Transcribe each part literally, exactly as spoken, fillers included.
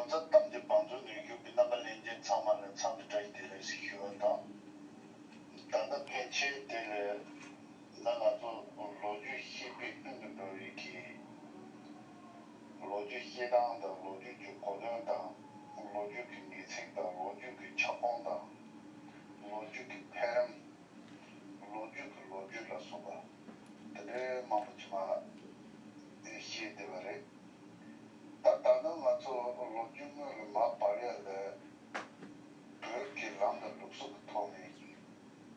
ཚོ་གཏམ་གྱི་བང་མཛོད་ནས་བཞུགས་པའི་རྣམ་པ་ལྷན་རྒྱས་ཚང་མ་ལ་འཚམས་འདྲི་བཀྲ་ཤིས་བདེ་ལེགས་ཞེས་ཞུ་བ་དང་། ད་ལྟ་ཕལ་ཆེར་དེ་ལས་ད་ང་ཚོ་ལོ་རྒྱུས་ཤེས་པའི་ཀུན་ཏུ་འགྲོ་བའི་གི་ལོ་རྒྱུས་བཤད་སྟངས་དང་ལོ་རྒྱུས་ཀྱི་གོ་དོན་དང་ལོ་རྒྱུས་ཀྱི་ངེས་ཚིག་དང་ལོ་རྒྱུས་ཀྱི་ཁྱབ་ཁོངས་དང་ལོ་རྒྱུས་ཀྱི་འཕེལ་རིམ། ལོ་རྒྱུས་ཀྱི་ལོ་རྒྱུས་ལ་སོགས་པ་དེ་འདྲའི་མང་པོ་ཅིག་མ་བཤད་བསྡད་པ་རེད། ད་ད་ནི་ང་ཚོ་ལོ་རྒྱུས་དངོས་ལ་མ་བབས་ཡ་ལ་བོད་ཀྱི་ལམ་དང་ལུགས་སྲོལ་གྱི་ཐོག་ནས་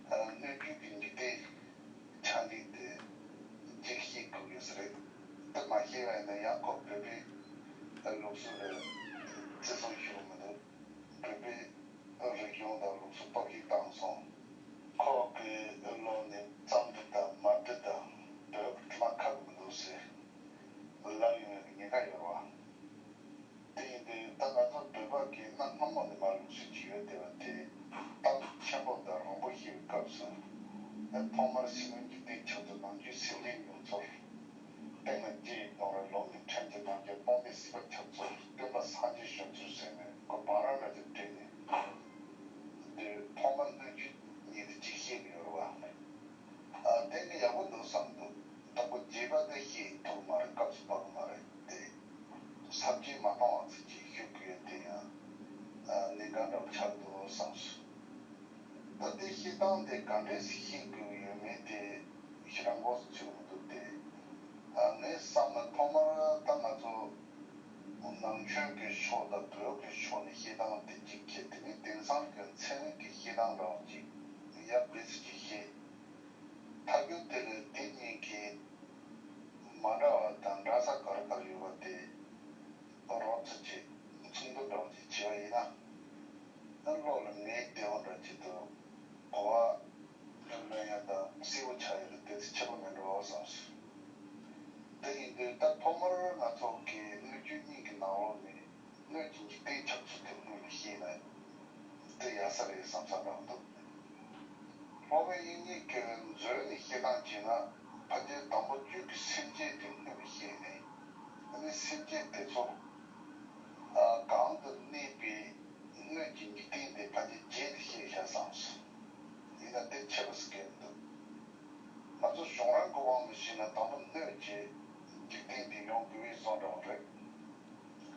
སྣོད་བཅུད་ཀྱི་འཇིག་རྟེན་ཆ་འཇིག་དེ་གཅིག་ཤེས་དགོས་ཡོད་ས་རེད། དེ་མ་ཤེས་པ་ཡིན་ན་ཡང་ཁོ་བོད་པའི་ལུགས་སྲོལ་ལ་བརྩི་སྲུང་ཞུ་གི་མི་འདུག་བོད་པའི་རིག་གཞུང་དང་ལུགས་སྲོལ་གཏོར་བཤིག་བཏང་སོང་། ཁོ་གི་ལོ་ནས་རྩོམ་འབྲི་དང་མ་འབྲི་དང་བོད་ཀྱི་དྲི་མ་ཁ་གི་མི་འདུག་ཟེར་ལབ་ཡོང་བའི་ཉེན་ཁ་ཡོད་རེད་བ། དེ་ཡིན་དུས་ད་ང་ཚོ་བོད་པ་གི་གནའ་སྔ་མོ་ནས་མ་ལུགས་སྲོལ་ཅིག་ཡོད་བསྡད་པ་དེ་གཏམ་ཆེན་པོ་དང་རིང་པོ་ཞིག་གི་སྐབས་སུ་ཐོག་མར་ཕྱི་ནང་གི་སྡིག་ཆགས་ཚོ་ནང་རྒྱུད་སེམས་ཅན་ཡོངས་ཚོར། སྟེང་ན་སྐྱེ་ཡི་གདུང་རེད། ལོགས་ནས་ཕྲན་གྱི་ནང་གི་སྟོང་པའི་སྲིད་པ་ཁྱབ་ཚུལ། སྟོན་པ་སངས་རྒྱས་བྱོན་ཚུལ་ཟེར་ནས་ཁོ་བང་རིམ་རེ་ཅིག་བྲིས་ནས། འདིར་ཐོག་མར་སྣོད་བཅུད་གཉིས་དེ་གཅིག་བཤད་ཀྱི་ཡོད་རེད་བ། ཨ་དེ་ནི་ཡག་པོ་འདུག་བསམ་འདུག་ད་ཁོ་རྒྱས་པ་དེ་བཤད་ཐུབ་མ་རེད། སྐབས་སུ་བབས་མ་རེད་དེ། ས་བཅད་མ་གཏོང་བ་ཚོ་ཅིག་ཞུ་དགོས་དེ་ཡང་ཨ་ལས་ཀ་འདྲ་བོ་ཆགས་འདུག་བསམ་སོང་། ད་ལྟའི་བཤད་སྟངས་དེ་ག་འདྲས་སེ་བཤད་དགོས་ཡོད་མེད་དེ་ཞེ་དྲག་མགོ་ཚོས་མི་འདུག་སྟེ། ངས་བསམ་ན་ཐོག་མར་ད་ང་ཚོ་ནང་ཆོས་ཀྱི་ཕྱོགས་དང་བོད་ཀྱི་ཕྱོགས་ནས་བཤད་སྟངས་དེ་གཅིག་བྱས། དེ་ནས་དེང་སང་གི་ཚན་རིག་གི་བཤད་སྟངས་འདྲ་བ་ཅིག་ཡར་སྦས་ཚུལ་གྱིས་བཤད། ཐལ་འགྱུར་དེ་ལས་དེ་གཉིས་ཀྱི་མ་འདྲ་བ་དང་འདྲ་ས་ག་རེ་ག་རེ་ཡོད་པ་དེ་རོབ་ཙམ་ཅིག་མཚུངས་བསྡུར་འདྲ་བ་ཅིག་བྱས་པ་ཡིན་ན། ཨ་བློ་ལ་ངེས་བདེ་བ་འདྲ་ཅིག་དང་གོ་བ་ལོན་ཡ་དང་གསལ་པོ་ཆགས་ཡ་ལ་དེ་ཚོ་ཁྱད་པར་མི་འགྲོ་བསམ་སོང་། དེ་ཡིན་དུས་ད་ཐོག་མར་ང་ཚོ་གི་སྣོད་བཅུད་གཉིས་ཀྱི་ནང་ལོགས་ནས་སྣོད་ཀྱི་འཇིག་རྟེན་ཆགས་ཚུལ་དེ་སྔོན་ལ་ཤེས་ན་དེ་ཡག་ས་རེད་བསམ་བསམ་རང་འདུག་སློབ་དཔོན་དབྱིག་གཉེན་གྱིས་མཛོད་ནས་བཤད་སྟངས་བྱས་ན་ཕལ་ཆེར་དང་པོ་བཅུད་ཀྱི་སེམས་བསྐྱེད་དེ་སྔོན་ལ་ཤེས་ནས། ཨ་ནི་སེམས་བསྐྱེད་དེ་ཚོ་ཨ་གང་དུ་གནས་པའི་སྣོད་ཀྱི་འཇིག་རྟེན་དེ་ཕལ་ཆེར་རྗེས་ལ་ཤེས་བཞག་བསམ་སོང་། ཡིན་ན་དེ་ཁྱད་པར་སུ་གལ་མི་འདུག་ང་ཚོ་གཞུང་རང་གི་དབང་དུ་བྱས་ན་དང་པོ་སྣོད་ཀྱི་འཇིག་རྟེན་དེ་ཡོང་དགོས་པའི་བཟོ་འདྲ་བ་རེད།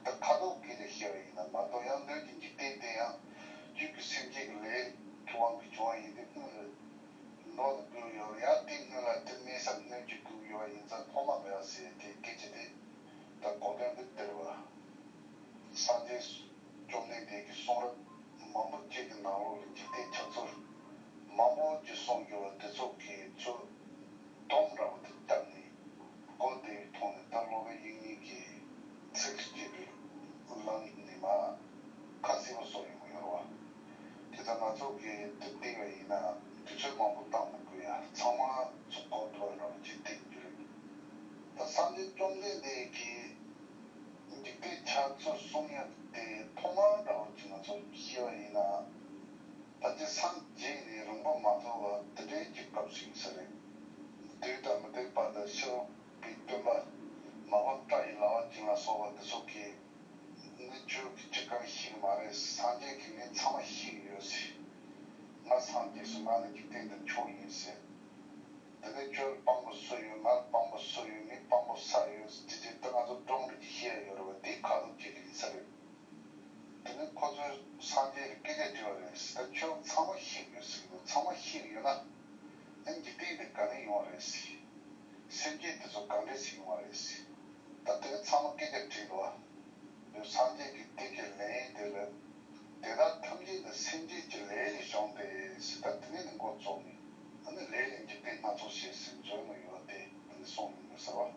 ད་ཁ་དོག་གི་ལས་བཤད་པ་ཡིན་ན་མ་གཏོགས་ཡང་སྣོད་ཀྱི་འཇིག་རྟེན་དེ་ཡང་རྒྱུད་ཀྱི་སེམས་བསྐྱེད་ཀྱི་ལས་ཀྱི་དབང་གིས་བྱུང་བ་ཡིན་དུས་སྔོན་ལ་མདོ་དང་བསྒུགས་ཡོད་ཡང་དེ་སྔོན་ལ་དེ་གནས་ས་སྣོད་ཀྱི་བསྒུགས་ཡོད་པ་ཡིན་ཙང་ཐོག་མ་མེད་པ་ཟེར་དེ་སྐད་ཆ་དེ་ད་གོ་དོན་གྱི་སྟེར་བ། སངས་རྒྱས་བཅོམ་ལྡན་འདས་ཀྱི་གསུང་རབ་མང་པོ་ཅིག་གི་ནང་ལོགས་ལ་འཇིག་རྟེན་ཆགས་ཚུལ་མང་པོ་ཅིག་གསུངས་ཡོད་པ་དེ་ཚོ་གི་ཚུལ་སྡོམ་འདྲ་བོ་དེ་བཏབ་ནས་གོ་བདེ་བའི་ཐོག་ནས་ད་སློབ་དཔོན་དབྱིག་གཉེན་གྱི་ཚིགས་སུ་བཅད་པའི་ལམ་ནས་མ་ཁ་གསལ་པོ་བཟོ་ཡོང་གི་ཡོད་རེད་བ། དེ་ལྟར་ང་ཚོ་གིས་དེ་བལྟས་པ་ཡིན་ན་དུས་ཚོད་མང་པོ་བཏང་མི་དགོས་ཡ་ཚང་མ་ཚོ་གོ་ཐུབ་པ་འདྲ་བོ་ཅིག་བསྟན་རྒྱུ་རེད། ད་སངས་རྒྱས་བཅོམ་ལྡན་འདས་ཀྱིས་འཇིག་རྟེན་ཆགས་ཚུལ་གསུང་ཡ་དེ་ཐོག་མར་འདྲ་བོ་ཅིག་ང་ཚོ་ཤེས་པ་ཡིན་ན། ད་ལྟའི་སངས་རྒྱས་ནས་རིང་པོ་མ་ཐོགས་པ་དེ་འདྲའི་གི་སྐབས་ཤིག་ཡིན་ས་རེད། བདུད་དང་མི་ལྡན་པ་དང་ཤི་བའི་སྟོན་པ་མ་འོངས་བཀྲ་ཡི་ལ་བ་ཅན་ལ་སོགས་པ་འདི་ཚོ་གིས་ནི་ཁྱོད་ཀྱིས་ཅི་གང་ཤེས་ཀྱི་མ་རེད། སངས་རྒྱས་ཀྱིས་ངས་ཚང་མ་ཤེས་ཀྱི་ཡོད་ཟེར། ང་སངས་རྒྱས་སུ་ང་ནི་འཇིག་རྟེན་འདི་མཆོག་ཡིན་ཟེར། དེ་ནས་ཁྱོད་དཔང་པོ་སུ་ཡོད། ང་དཔང་པོ་སུ་ཡོད། ངས་དཔང་པོ་ས་ཡོད་ཟེར། དེ་ཅིག་ད་ང་ཚོ་སྒྲུང་རེ་ཅིག་བཤད་ཡ་ཡོད་རེད་བ། དེའི་ཁ་ཐུག་ཅིག་ཡིན་ས་རེད། དེ་ནས་ཁོ་ཚོས་སངས་རྒྱས་ལ་སྐད་ཆ་དྲིས་པ་རེད། ད་ཁྱོད་ཚང་མ་ཤེས་ཀྱི་ཡོད་ཟེར་གྱི་འདུག་ཚང་མ་ཤེས་ཀྱི་ཡོད་ན། ཨ་འཇིག་རྟེན་འདི་ག་ནས་ཡོང་བ་རེད་ཟེར། སེམས་ཅན་དེ་ཚོ་ག་འདྲས་སེ་ཡོང་བ་རེད་ཟེར། ད་དེ་ཚང་མ་སྐད་ཆ་དྲིས་འདུག་བ། སངས་རྒྱས་ཀྱིས་དེ་གི་ལན་དེ་ལ། དེ་དག་ཐམས་ཅད་ནི་སེམས་ཅན་གྱི་ལས་ལས་བྱུང་སྟེ་ཟེར། ད་དེ་ནས་ནི་འགོ་བཙུགས་ནས་ཨ་ནི་ལས་ལས་འཇིག་རྟེན་སྣ་ཚོགས་བྱས་ཟེར་མཛོད་ནང་ཡོད་དེ་ཨ་ནི་གསུངས་ཡོང་གི་ཟེར་བ།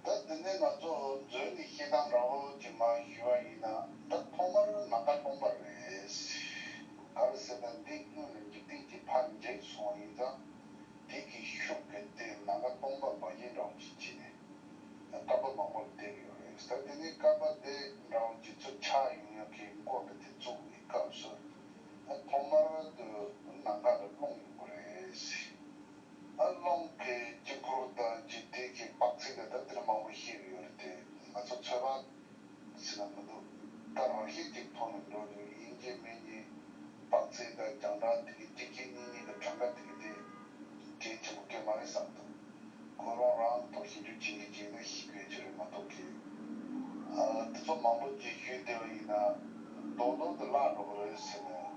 ད་དེ་ནས་ང་ཚོ་མཛོད་ནས་བཤད་སྟངས་འདྲ་བོ་ཅིག་མར་ཞུས་པ་ཡིན་ན་ད་ཐོག་མར་ནམ་མཁའ་སྟོང་པ་རེད། ག་རེ་ཟེར་ན་འདི་སྔོན་ལ་འཇིག་རྟེན་གྱི་ཕར་འཇིག་སོང་བ་ཡིན་ཙང་དེ་གི་ཤུགས་ཀྱིས་དེ་ནམ་མཁའ་སྟོང་པ་མ་ཡིན་འདྲ་བོ་ཅིག་བྱས་ནས་སྐར་མ་མང་པོ་བསྡད་ཡོད་རེད། ད་དེ་ནས་སྐར་མ་དེ་འདྲ་བོ་ཅིག་ཚུར་ཆགས་ཡོང་ཡག་གི་འགོ་འདི་དེ་བཙུགས་པའི་སྐབས་སུ་ཐོག་མར་དུ་ནམ་མཁའ་ལ་རླུང་ཡོང་གི་རེད། ཨ་རླུང་གི་དཀྱིལ་འཁོར་དང་འཇིག་རྟེན་གྱི་དཔག་ཚད་དེ་ད་དེར་མང་པོ་བཤད་ཡོད་རེད་དེ། ང་ཚོ་ཚོད་དཔག་བྱས་ན་མི་འདུག་ད་རང་བཞིན་གཅིག་ཐོག་ནས་འགྲོ་རྒྱུ་ཡིན་གཅིག་མིན་གཅིག་དཔག་ཚད་དང་རྒྱང་གྲགས་དེ་གི་གཅིག་གཅིག་གཉིས་གཉིས་ཀྱི་གྲངས་ཀ་དེ་གི་དེ་གལ་ཆེན་པོ་གལ་མ་རེད་བསམ་འདུག་ཁོ་རང་རང་ཐོག་ཞིབ་འཇུག་བྱེད་མཁན་ཅིག་ཡིན་ན་ཤེས་དགོས་ཀྱི་རེད་མ་གཏོགས་ཀྱི། ཨ། དེ་ཚོ་མང་པོ་ཅིག་ཞུས་བསྡད་པ་ཡིན་ན་རྡོག་རྡོག་ཏུ་བརླག་འགྲོ་གི་རེད་ཟེར་ནས།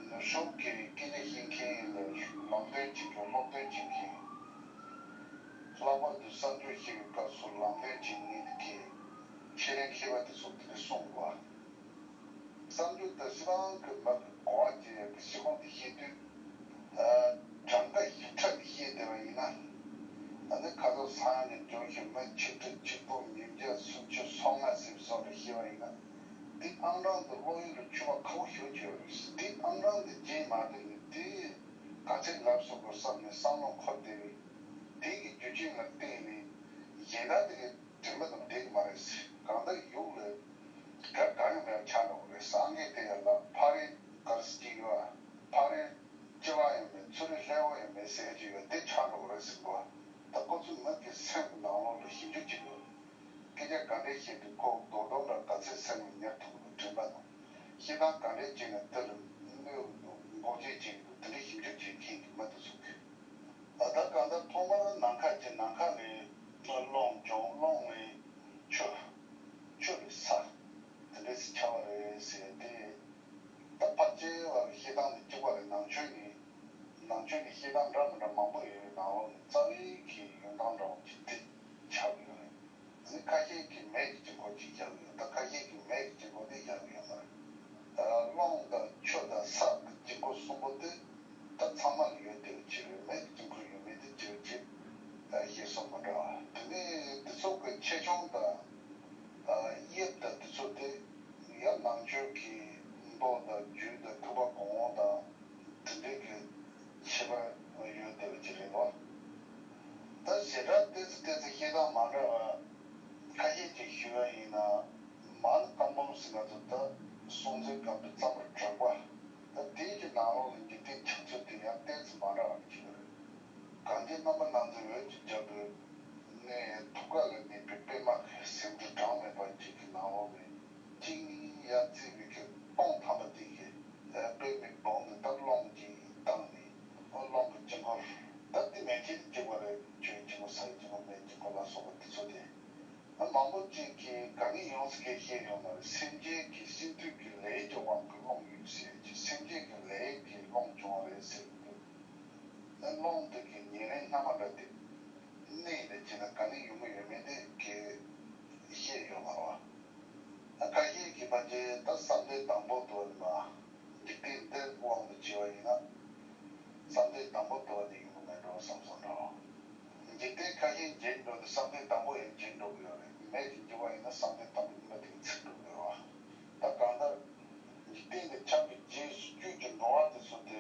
ནུབ་ཕྱོགས་ཀྱི་སྐད་ཆ་ཤེས་མཁན་ལ་ལམ་སྟོན་བྱེད་མཁན་སློབ་སྟོན་བྱེད་མཁན། ལྷག་པར་དུ་གསར་འགྱུར་ཤེས་པའི་སྐབས་སུ་ལམ་སྟོན་བྱེད་མཁན་གྱི་ཆེད་ལས་མཁས་པ་དེ་ཚོ་དེ་འདྲ་གསུངས་པ། གསར་འགྱུར་དང་སྤྱི་བཏང་གི་མི་གི་གོ་བ་འབྱེད་ཡག་གི་ཤེས་ཁོངས་དེ་ཤེས་དུས། ཨ། གྲངས་ཀ་ཞིབ་ཕྲ་གི་ཤེས་བསྡད་པ་ཡིན་ན། ཨ་ནི་ཁ་སང་སང་ནས་འབྱུང་བཞིན་མི་ཆིག་ཁྲི་ཆིག་སྟོང་ཉིས་བརྒྱ་སུམ་ཅུ་སོ་ལྔ་ཟིན་སོང་རེད་ཤེས་པ་ཡིན་ན། དེ་ཨང་གྲངས་དེ་བློ་ཡུལ་ལ་འཆར་བ་ཁག་པོ་ཞེ་པོ་ཅིག་ཡོད་རེད། དེ་ཨང་གྲངས་དེ་རྗེས་མ་དེ་ནི་དེ་ག་ཚད་ལབ་སོང་གོ་བསམ་ནས་བསམ་བློ་འཁོར་བསྡད་རེད། དེ་གི་རྒྱུ་རྐྱེན་ལ་བརྟེན་ནས་གཞན་དག་དེ་གི་དྲན་པ་དང་འགྲིག་གི་མ་རེད། གང་ལྟར་ཡུལ་ལ་ག་གང་ཡང་མེད་པ་ཆགས་འགྲོ་གི་རེད། སངས་རྒྱས་དེ་ཡང་ལ་ཕ་རི་གར་སི་ཅིག་ཡོད། ཕ་རི་ལྕི་བ་ཡང་མེད། ཚུ་རི་ལྷད་པོ་ཡང་མེད་ཟེར་གྱི་ཡོད། དེ་ཆགས་འགྲོ་གི་རེད་ཟེར་གོ། ད་ཁོ་ཚོའི་མི་གི་སེམས་ཀྱི་ནང་ལོགས་ལ་ཞིབ་འཇུག་བྱེད་དགོས། སྐད་ཆ་ག་འདྲས་བཤད་དུས་ཁོ་རྡོག་རྡོག་འདྲ་ག་ཚད་སེམས་ལ་ཉར་ཐུབ་ཀྱི་འདུག་དྲན་པ་དང་། བཤད་སྟངས་ག་འདྲས་བྱས་ནས་དེ་ལ་གནོད་འགོག་བྱེད་བྱེད་ཀྱི་འདུག་དེ་འདྲས་ཞིབ་འཇུག་བྱེད་མཁན་གྱི་མི་དེ་ཚོ་གིས། ད་ལྟ་གང་ལྟར་ཐོག་མར་ནམ་མཁའ་བྱས། ནམ་མཁའ་ལས་རླུང་བྱུང་། རླུང་ལས་ཆུ། ཆུ་ལས་ས། དེ་འདྲས་སེ་ཆགས་པ་རེད་ཟེར་ཏེ། ད་ཕལ་ཆེར་བ་གི་བཤད་སྟངས་དེ་གཅིག་པ་རེད། ནང་ཆོས་ནི། ནང་ཆོས་ནི་བཤད་སྟངས་འདྲ་མི་འདྲ་མང་པོ་ཡོད་པའི་ནང་ལོགས་ནས་རྩ་བའི་གི་ཡོང་སྟངས་འདྲ་བོ་ཅིག་དེ་ཆགས་ཀྱི་ཡོད་རེད། ཨ་ནི་ཁ་ཤས་ཀྱིས་མེ་གི་དཀྱིལ་འཁོར་ཅིག་བཞག་གི་ཡོད། ད་ཁ་ཤས་ཀྱིས་མེ་གི་དཀྱིལ་འཁོར་དེ་བཞག་གི་ཡོད་མ་རེད། ཨ། རླུང་དང་ཆུ་དང་ས་གི་དཀྱིལ་འཁོར་གསུམ་པོ་དེ་ད་ཚང་མ་ལ་ཡོད་བསྡད་པ་ཅིག་རེད། མེ་གི་དཀྱིལ་འཁོར་ཡོད་མེད་དེ་ཅིག་ཅིག་ཨ། བཤད་སྲོལ་མི་འདྲ་བ། དེ་ནས་དེ་ཚོ་གི་ཆེ་ཆུང་དང་། ཨ། དབྱིབས་དང་དེ་ཚོ་དེ་ཡང་ནང་ཆོས་ཀྱི་མདོ་དང་རྒྱུད་དང་ཐེག་པ་གོང་འོག་དང་། དེ་འདྲའི་གི་ཁྱད་པར་ཡོད་བསྡད་པ་ཅིག་རེད་པ། ད་ཞེ་དྲག་ཏོག་ཙམ་ཏོག་ཙམ་བཤད་སྟངས་མ་འདྲ་བ་ཁ་ཤས་ཅིག་ཞུས་པ་ཡིན་ན། མ་ཎི་བཀའ་འབུམ་ཟེར་ང་ཚོ་ད་སྲོང་བཙན་སྒམ་པོས་བརྩམས་པར་གྲགས་པ། ད་དེའི་གི་ནང་ལོགས་ལ་འཇིག་རྟེན་ཆགས་ཚུལ་དེ་ཡང་ཏོག་ཙམ་མ་འདྲ་བ་ཅིག་ཡོད་རེད། གངས་ཅན་རྣམ་པ་སྣ་ཚོགས་འོད་ཀྱི་རྒྱལ་པོའི་གནས་ཐུབ་དཀའ་ལ་གནས་པའི་པདྨ་གི་ཟེའུ་འབྲུ་གྲངས་མེད་པ་ཅིག་གི་ནང་ལོགས་ནས། གཅིག་གཉིས་ཡར་བརྩིས་པའི་གི་སྟོང་ཐམ་པ་དེ་གི་པདྨའི་སྦུག་ནས་ད་རླུང་གཅིག་བཏང་ནས། རླུང་གི་དཀྱིལ་འཁོར། ད་དེ་མན་ཆད་གཅིག་པ་རེད། ཆུའི་དཀྱིལ་འཁོར། སའི་དཀྱིལ་འཁོར། མེའི་དཀྱིལ་འཁོར་ལ་སོགས་པ་དེ་ཚོ་དེ། ད་མང་པོ་ཅིག་གིས་ག་ནས་ཡོང་ཟེར་མཁན་བཤད་ཡོད་མ་རེད། སེམས་ཅན་གྱི་སེམས་འདུན་གྱི་ལས་ཀྱི་དབང་གིས་རླུང་ཡོད་ཟེར་གྱི། སེམས་ཅན་གྱི་ལས་ཀྱིས་རླུང་བྱུང་བ་རེད་ཟེར་གྱི་འདུག་ཨ། རླུང་དེ་གི་ཉེ་རིང་སྣ་མ་འདྲ་དེ་གནས་ལ་བྱས་ན་ག་ནས་ཡོང་གི་ཡོད་མེད་དེ་གི་བཤད་ཡོད་མ་རེད་པ། ཨ། ཁ་ཤས་ཀྱིས་ཕལ་ཆེར་ད་བསམ་གཏན་དང་པོ་དུ་མ། འཇིག་རྟེན་འདིའི་དབང་དུ་བྱས་པ་ཡིན་ན། བསམ་གཏན་དང་པོ་དུ་བ་ནས་ཡོང་གི་མེད་འགྲོ་བསམ་སོང་འགྲོ། འཇིག་རྟེན་ཁ་ཤས་འཇིག་འགྲོ་དུས་བསམ་གཏན་དང་པོ་ཡང་འཇིག་འགྲོ་གི་ཡོད་རེད། མེ་གིས་འཇིག་པ་ཡིན་ན་བསམ་གཏན་དང་པོ་གཉིས་པ་དེ་གིས་ཚིག་འགྲོ་གི་ཡོད་རེད་པ། ད་གང་ལྟར། འཇིག་རྟེན་འདི་ཁྱབ་པའི་རྗེས་སུ་བསྐྱོད་ཀྱི་འགྲོ་བ་དེ་ཚོ་དེ་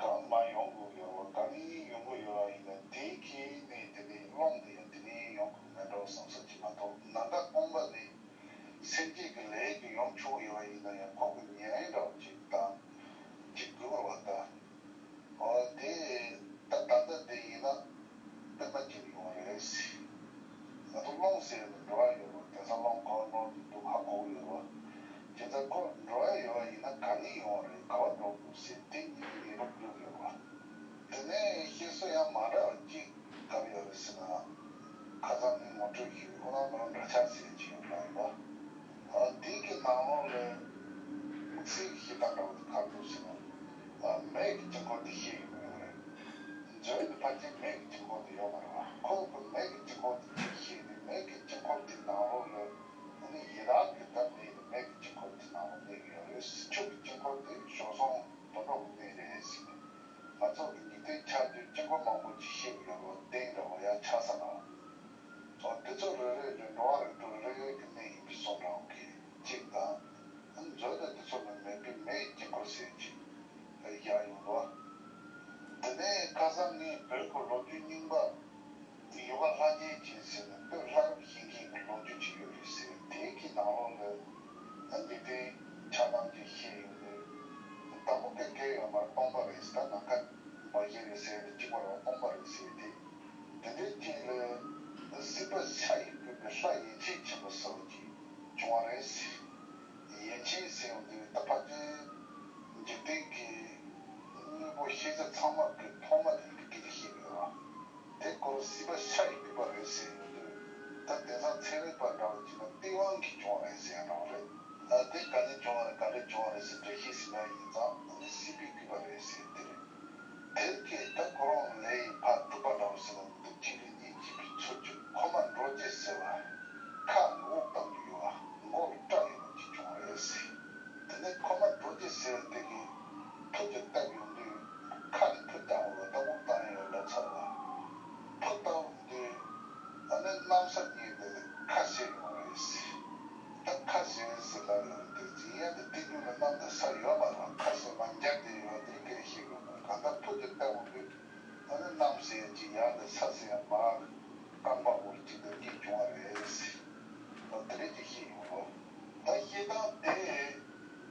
གང་མར་ཡོང་དགོས་ཀྱི་ཡོད་རེད་པ། གང་ནས་ཡོང་གི་ཡོད་པ་ཡིན་ན། དེའི་གི་གནས་དེ་ནས་རླུང་དེ་ཡང་དེ་ནས་ཡོང་དགོས་མེད་འགྲོ་བསམ་ས་ཅིག་མ་གཏོགས། ནམ་མཁའ་སྟོང་པ་ནས་སེམས་ཅན་གྱི་ལས་ཀྱིས་ཡོང་ཆོག་ཡོད་པ་ཡིན་ན་ཡང་། ཁོང་གི་ཉེ་རིང་འདྲ་བོ་ཅིག་དང་། ཅིག་དགོས་པ་རེད་པ། ད། འོ་དེ། ད་ད་ལྟ་དེ་ཡིན་ན་པདྨ་ཅན་ཡོང་བ་རེད། ང་ཚོ་རླུང་ཟེར་ནས་འགྲོ་ཡ་ཡོད་རེད། དེང་སང་རླུང་ག་པར་འགྲོ་གི་འདུག་ཧ་གོ་གི་ཡོད་རེད། བྱས་ཙང་ཁོ་འགྲོ་ཡ་ཡོད་པ་ཡིན་ན་ག་ནས་ཡོང་བ་རེད། ག་པར་འགྲོ་དགོས་ཟེར་དེ་གཉིས་ཀྱི་ངེས་པ་ཡོད་ཀྱི་ཡོད་རེད་པ། དེ་ནས་བཤད་སྲོལ་ཡང་མ་འདྲ་བ་གཅིག་ག་རེ་ཡོད་རེད་ཟེར་ན། ཁ་སང་ནས་ངོ་སྤྲོད་ཞུས། ཁོ་རང་མི་རབས་འདྲ་ཆགས་ཟེར་གྱི་ཡོད་པ་ཡིན་པ། ཨ། དེ་གི་ནང་ལོགས་ལ་དམིགས་བསལ་གྱི་བཤད་སྟངས་འདྲ་བོ་དེ་ག་རེ་འདུག་ཟེར་ན། ཨ། མེ་གི་དཀྱིལ་འཁོར་དེ་བཤད་ཡོང་གི་ཡོད་རེད། མཛོད་དེ་ཕལ་ཆེར་མེ་གི་དཀྱིལ་འཁོར་དེ་ཡོད་མ་རེད་པ། ཁོ་གི་མེ་གི་དཀྱིལ་འཁོར་དེ་གཅིག་བཤད་ནས། མེ་གི་དཀྱིལ་འཁོར་དེ་ནང་ལོགས་ལ་ཨ་ནི་ཡི་དྭགས་ཀྱི་ད་མེ་ནི་མེ་གི་དཀྱིལ་འཁོར་དེ་ནང་ལོགས་གནས་ཀྱི་ཡོད་རེད། ཆུ་གི་དཀྱིལ་འཁོར་དེ་བྱོལ་སོང་དོན་གྲུབ་ཀྱི་གནས་རེད་ཟེར་ནས། ང་ཚོ་གི་འཇིག་རྟེན་ཆགས་དུས་དཀྱིལ་འཁོར་མང་པོ་ཅིག་བཤད་ཀྱི་ཡོད་རེད་པ། གདན་འདྲ་བོ་ཡ་ཆགས་ས་ན། འོ་དེ་ཚོ་རེ་རེ་རེ་འགྲོ་བ་རིགས་དྲུག་རེ་རེ་གི་གནས་ཡིན་པའི་བཟོ་འདྲ་བོ་གི་གཅིག་དང་། མཛོད་དང་དེ་ཚོ་ནི་མེད་པའི་མེ་ཡི་དཀྱིལ་འཁོར་ཟེར་གྱི་བཞག་ཡོང་འདུག་དེ་ནས་ཁ་སང་ངས་བོད་ཀྱི་ལོ་རྒྱུས་རྙིང་པ་ཡོ་ག་ལྷ་རྒྱལ་ཅན་ཟེར་ནས་བོད་ལྷ་རབས་ཞིག་གི་ལོ་རྒྱུས་ཅིག་ཡོད་རེད་ཟེར། དེའི་གི་ནང་ལོགས་ལ་ཨ་འདི་ལྟའི་ཆགས་སྡང་ཅིག་བཤད་ཡོང་དུས། དང་པོ་ག་གེ་ཡོད་མ་རེད། སྟོང་པ་རེད་ཟེར། ད་ནམ་མཁའ་འབར་གྱི་རེད་ཟེར་ཏེ། གཅིག་པ་རེད་པ། སྟོང་པ་རེད་ཟེར་ཏེ། དེ་འདྲའི་རྐྱེན་ལས་སྲིད་པ་ཤ་ཡི་བུ་གི་ལྷ་ཡིད་ཆེས་ཆེན་པོ་ཟེར་བ་ཅིག་བྱུང་བ་རེད་ཟེར། ཚང་མ་གི་ཐོག་མ་དེ་ཡི་གེ་དེ་ཤེས་དགོས་ར། དེ་སྐོར་སྲིད་པ་ཤ་ཡི་བུད་པ་རེད་ཟེར་ཡོང་དུས། ད་དེང་སང་ཚན་རིག་པ་འདྲ་བོ་ཅིག་ལ་སྟེས་དབང་གིས་བྱུང་བ་རེད་ཟེར་ཡང་འདྲ་བོ་རེད། ད་དེ་ག་ནས་བྱུང་བ་རེད། ག་འདྲས་བྱུང་བ་རེད་ཟེར་འགྲེལ་བཤད་ཟིན་པ་ཡིན་ཙང་། ཨ་ནི་སྲིད་པའི་བུད་པ་རེད་ཟེར་དེ་རེད། དེར་གྱི་ད་ཁོ་རང་ལས་ཡིན་ཕར་གྲུབ་པ་འདྲ་བོ་ཟེར་ན། འདུག་གཅིག་རེ་གཉིས་གཅིག་པའི་ཚུལ་གྱིས་ཁོ་མ་འགྲོ་རྗེས་ཟེར་བ། ཁ་ནས་དབུགས་བཏང་གི་ཡོད་པ། མགོ་ལ་སྐྲ་ཡོད་པ་ཅིག་བྱུང་བ་རེད་ཟེར། དེ་ནས་ཁོ་མ་འགྲོ་རྗེས་ཟེར་བ་དེ་གིས་ཐུགས་ཀྱིས་བཏབ་ཡོང་དུས། ཁ་ནས་ཕུ་བཏང་བ་ལ་ད་དབུགས་བཏང་ཡོད་ལབ་ཚར་བ། ཕུ་བཏང་དུས་ཨ་ནི་གནམ་ས་གཉིས་དེ་ཁ་ཟེར་ཡོང་བ་རེད་ཟེར། ད་ཁ་ཟེར་ཟེར་ལབ་ཡོད་རེད། དེ་ཡིན་ཡང་དེ་དེ་དུས་ལ་གནམ་དང་ས་ཡོད་མ་རེད། ཁ་ཟེར་མ་འཇར་དེ་ཡོད་དེ་སྐད་ཤེས་དགོས་མ་རེད། གང་ལྟར་ཕུ་དེ་བཏང་ཡོང་དུས། ཨ་ནི་གནམ་ཟེར་ཡ་ཅིག་ཡར་ལ། ས་ཟེར་ཡ་མར། རྐང་པ་བོར་གཅིག་ཏུ་སྐྱེས་བྱུང་བ་རེད་ཟེར། ཨ་དེ་རེད་ཅེས་བཤད་ཡོང་ལོ། ད་བཤད་སྟངས་དེ་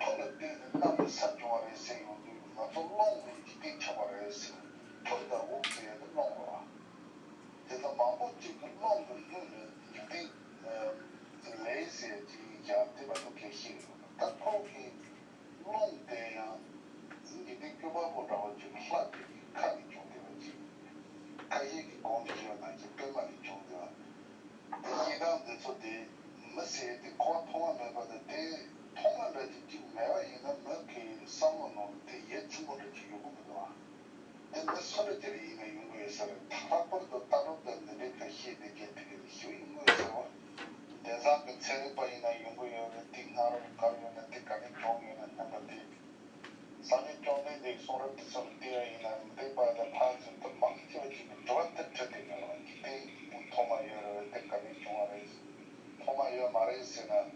ཕུ་ལ་ལྟོས་ནས་གནམ་ལ་ས་བྱུང་བ་རེད་ཟེར་ཡོང་དུས། ང་ཚོ་རླུང་གི་འཇིག་རྟེན་ཆགས་པ་རེད་ཟེར། ཕུ་དང་དབུགས་ཟེར་ཡ་དེ་རླུང་རེད་བ། དེ་ལ་མང་པོ་གཅིག་གིས་རླུང་གི་སྣོད་ལ་འཇིག་རྟེན་ལས་ཟེར་ཡ་ཅིག་ཡང་དེ་མ་གཏོགས་སྐད་བཤད་ཡོད། ད་ཁོང་གིས། རླུང་དེ་ཡང་འཇིག་རྟེན་སྐྱོབ་པ་པོ་འདྲ་བོ་ཅིག་ལྷ་དེ་གི་ཁ་ནས་བྱུང་བསྡད་པ་ཅིག་ཁ་ཤས་ཀྱིས་གོང་དུ་ཞུས་པ་ནང་བཞིན་པད་མ་ནས་བྱུང་བསྡད་པ། དེ་བཤད་སྟངས་འདི་ཚོ་དེ་མི་ཟེར་དེ་ཁོ་མཐོང་བ་མེད་པ་དང་། དེ་མཐོང་བ་འདྲ་ཅིག་ཅིག་མེད་པ་ཡིན་ན། མི་གི་བསམ་བློ་ནང་དེ་ཡིད་ཚིམ་པོ་འདྲ་ཅིག་ཡོང་གི་མི་འདུག་ཨ། དེ་འདི་སུ་འདྲ་ཅིག་ལ་ཡིན་ན་ཡོང་གི་ཡོད་ས་རེད། ད་ལྷག་པར་དུ་ལྟ་གྲུབ་དང་འདི་འདྲའི་སྐད་བཤད་བསྡད་མཁན་དེ་གི་ཞུ་ཡོང་གི་ཡོད་ས་རེད། དེང་སང་གི་ཚན་རིག་པ་ཡིན་ན་ཡོང་གི་ཡོད་རེད། དེ་སྔ་རོལ་ག་རེ་ཡོད་ན། དེ་ག་ནས་བྱུང་ཡོད་ན་སྙམ་པ་དེ། སངས་རྒྱས་བཅོམ་ལྡན་འདས་ཀྱི་གསུང་རབ་དེ་ཚོ་ལ་བལྟས་པ་ཡིན་ན། མི་འདོད་པ་དང་ལྷག་བཅས་དུ་མང་ཆེ་བ་ཅིག་གིས་དྲི་བ་དེ་དྲིས་བསྡད་ཡོད་རེད། འཇིག་རྟེན་ཐོག་མ་ཡོད་རེད། དེ་ག་ནས་བྱུང་བ་རེད། ཐོག་མ་ཡོད་མ་རེད་ཟེར་ན།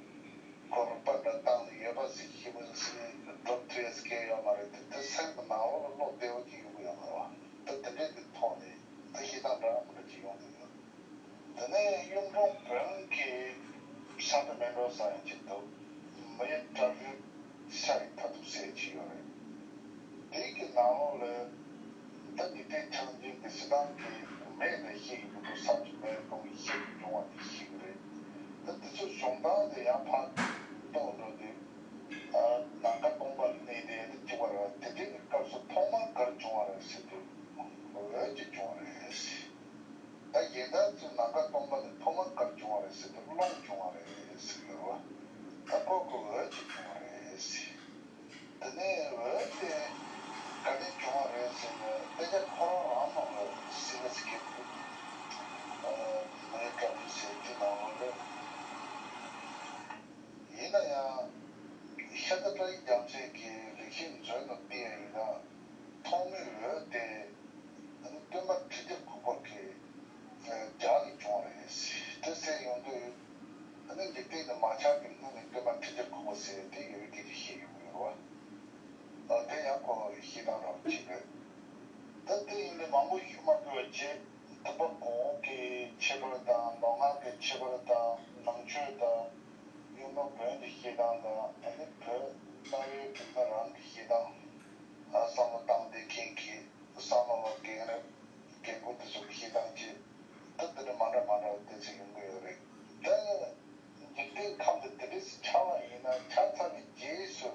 ཁོ་རུ་པ་འདྲ་བཏང་ནས་ཡོད་པ་ཟེར་ཤེས་པ་ཟེར་སྒྲུབ་ཐུབ་ཡ་སྐད་ཡོད་མ་རེད། དེ་དེ་སེམས་ཀྱི་ནང་ལོགས་ལ་བློ་བདེ་བོ་ཅིག་ཡོང་གི་ཡོད་མ་རེད་བ། དེ་དེ་འདྲའི་གི་ཐོག་ནས་ད་བཤད་སྟངས་འདྲ་མི་འདྲ་ཅིག་ཡོང་གི་ཡོད། དེ་ནས་གཡུང་དྲུང་བོན་གྱི་ས་མཐའ་མེ་འབྲོག་ས་ཡང་ཅིག་འདུག་མི་ཡི་བྲག་རི་ཤར་བའི་མཐའ་ཐུག་ཟེར་ཅིག་ཡོད་རེད། དེའི་གི་ནང་ལོགས་ལ་ད་འཇིག་རྟེན་ཆགས་འཇིག་གི་སྤྱི་དང་གི་མེད་ནས་ཤེས་ཡོང་གི་འདུག་བསམ་གྱི་མེད། ཁོང་གི་ཤེས་ཀྱི་འབྱུང་བ་དེ་ཤེས་ཀྱི་རེད། ད་དེ་ཚོ་བྱུང་སྟངས་དེ་ཡང་ཕར་རྟོགས་འགྲོ་དུས། ཨ་ནམ་མཁའ་སྟོང་པ་ལ་གནས་དེ་ཡང་དེ་གཅིག་པ་རེད་བ། དེ་འདྲའི་གི་སྐབས་སུ་ཐོག་མར་ག་རེ་བྱུང་བ་རེད་ཟེར་དུས། འོད་ཅིག་བྱུང་བ་རེད་ཟེར། ད་གཞན་དག་ཚོས་ནམ་མཁའ་སྟོང་པ་ནས་ཐོག་མར་ག་རེ་བྱུང་བ་རེད་ཟེར་དུས། རླུང་བྱུང་བ་རེད་ཟེར་གྱི་ཡོད་རེད་བ། ད་ཁོ་ཁོ་འོད་ཅིག་བྱུང་བ་རེད་ཟེར། དེ་ནས་འོད་དེ་ག་ནས་བྱུང་བ་རེད་ཟེར་ན། དཔེ་ཆ་ཁོ་རང་རང་ནང་ལ་སྲིད་པ་སྐྱེ་དགུ། ཨ་མེ་བྲག་རི་ཟེར་དེ་ནང་ལོགས་ལ། ཡིན་ན་ཡང་ཤ་སྟག་བཀྲ་ཤིས་རྒྱལ་མཚན་གྱི་རིགས་ཤིག་མཛོད་ནང་བལྟས་ཡིན་ན། ཐོག་མའི་འོད་དེ་ཨ་ནི་སྟོན་པ་ཁྲི་བརྒྱ་གུང་པ་གི་ལྗགས་ལས་བྱུང་བ་རེད་ཟེར། དེ་ཟེར་ཡོང་དུས། ཨ་ནི་འཇིག་རྟེན་ནི་མ་ཆགས་ཀྱི་སྔོན་ནས་སྟོན་པ་ཁྲི་བརྒྱ་གུང་པ་ཟེར་དེ་ཡོད་ཀྱི་རེད་ཞེས་ཡོང་གི་ཡོད་རེད་བ། ཨ་དེ་ཡང་ཁོ་བཤད་སྟངས་རང་ཅིག་རེད། ད་དེ་ཡིན་ནའི་མང་པོ་ཞུ་མ་དགོས་པ་བྱས། དུ་བ་གོང་འོག་གི་ཁྱད་པར་དང་། མདོ་སྔགས་ཀྱི་ཁྱད་པར་དང་། ནང་ཆོས་དང་། གཡུང་དྲུང་བོན་གྱི་བཤད་སྟངས་དང་། ཨ་ནི་བོད་གནའ་བོའི་བོད་པ་རང་གི་བཤད་སྟངས། ཨ་བསམ་བློ་བཏང་བསྡད་མཁན་གྱི་བསམ་བློ་བ་རྒན་རབས་རྒན་པོ་དེ་ཚོ་གི་བཤད་སྟངས་ཀྱིས་ད་དེ་འདྲ་མ་འདྲ་མ་འདྲ་བ་དེ་ཚོ་ཡོང་གི་ཡོད་རེད། ད་འཇིག་རྟེན་ཁམས་དེ་དེ་འདྲས་སུ་ཆགས་པ་ཡིན་ན། ཆགས་ཚར་བའི་རྗེས་སུ་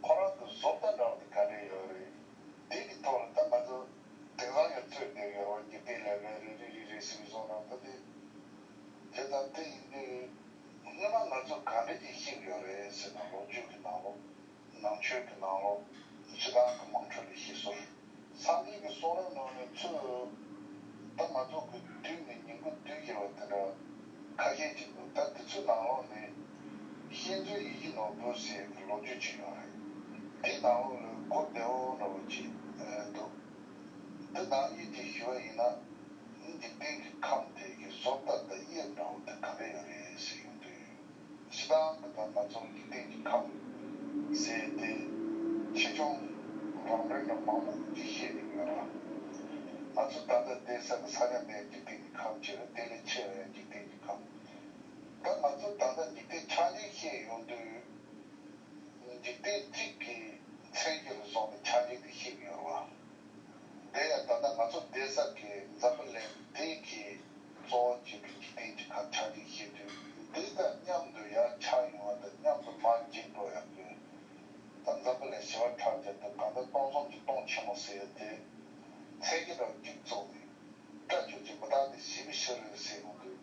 ཁོ་རང་གི་བཟོ་ལྟ་འདྲ་བ་དེ་ག་འདྲས་ཡོད་རེད། དེ་གི་ཐོག་ལ་ད་ང་ཚོ་དེང་སང་ཡང་རྩོད་བསྡད་ཡོད་རེད། འཇིག་རྟེན་ལ་རེ་རེ་རེ་རེ་རེ་ཟེར་བཟོ་འདྲ་ད་དེ། དེ་ལྟར་དེ་ཡིན་དུས། སྔོན་མ་ང་ཚོ་ག་འདྲ་ཅིག་ཤེས་ཡོད་རེད་ཟེར་ན། ལོ་རྒྱུས་ཀྱི་ནང་ལོགས། ནང་ཆོས་ཀྱི་ནང་ལོགས། སྤྱི་བཏང་གི་དམངས་ཁྲོད་ལ་ཤེས་སོ། སངས་རྒྱས་ཀྱི་གསུང་རབ་ནང་ནས་ཚུར། ད་ང་ཚོ་གི་དུས་ནས་ཉིན་གུང་དུས་ཡིན་པ་དེ་འདྲ་ཁ་ཤས་ཅིག་འདུག་ད་དེ་ཚོའི་ནང་ལོགས་ནས་ཤེས་འཛིན་ཡིད་བཞིན་ནོར་བུ་ཟེར་གྱི་ལོ་རྒྱུས་ཅིག་ཡོད་རེད། དེའི་ནང་ལོགས་ལ་གོ་བདེ་བོ་འདྲ་བོ་ཅིག་འདུག་འདི་ནང་བཞིན་ཅིག་ཞུ་བ་ཡིན་ན། འཇིག་རྟེན་གྱི་ཁམས་དེ་གི་བཟོ་ལྟ་དང་དབྱིབས་འདྲ་བོ་དེ་ག་འདྲ་ཡོད་རེད་ཟེར་ཡོང་དུས། སྤྱིར་བཏང་གི་ད་ང་ཚོ་འཇིག་རྟེན་གྱི་ཁམས་ཟེར་དེ་ཆེ་ཆུང་རང་འགྲེལ་འདྲ་མང་པོ་ཅིག་བཤད་ཀྱི་ཡོད་རེད། ང་ཚོ་ད་ལྟ་བསྡད་ས་གི་ས་ཆ་འདི་འཇིག་རྟེན་གྱི་ཁམས་ཅིག་རེད། དེ་ལས་ཆེ་བའི་འཇིག་རྟེན་གྱི་ཁམས། ད་ང་ཚོ་ད་ལྟ་འཇིག་རྟེན་ཆགས་འཇིག་བཤད་ཡོང་དུས། འཇིག་རྟེན་གཅིག་གི་མཚན་གཞིར་བཟུང་ནས་ཆགས་འཇིག་དེ་བཤད་ཀྱི་ཡོད་རེད་བ། དེ་ཡང་ད་ལྟ་ང་ཚོ་བསྡད་ས་གི་འཛམ་བུ་གླིང་འདི་གི་གཙོ་བོ་བྱས་པའི་འཇིག་རྟེན་གྱི་ཁམས་ཆགས་འཇིག་བཤད་དུས། འདི་དང་མཉམ་དུ་ཡར་ཆགས་ཡོང་བ་དང་མཉམ་དུ་མར་འཇིག་འགྲོ་ཡག་གི། ད་འཛམ་བུ་གླིང་ བྱ་བ་ཁྲག་རྒྱ་དང་གང་ལྟར་སྟོང་གསུམ་གྱི་སྟོང་ཆེན་མོ་ཟེར་ཡ་དེ། མཚན་གྱི་རང་གཅིག་བཙུགས་ནས། སྐྲ་བཅོས་ཀྱི་མི་རྟག་སྟེ་ཞི་བའི་ཕྱིར་ཟེར་ཡོང་དུས།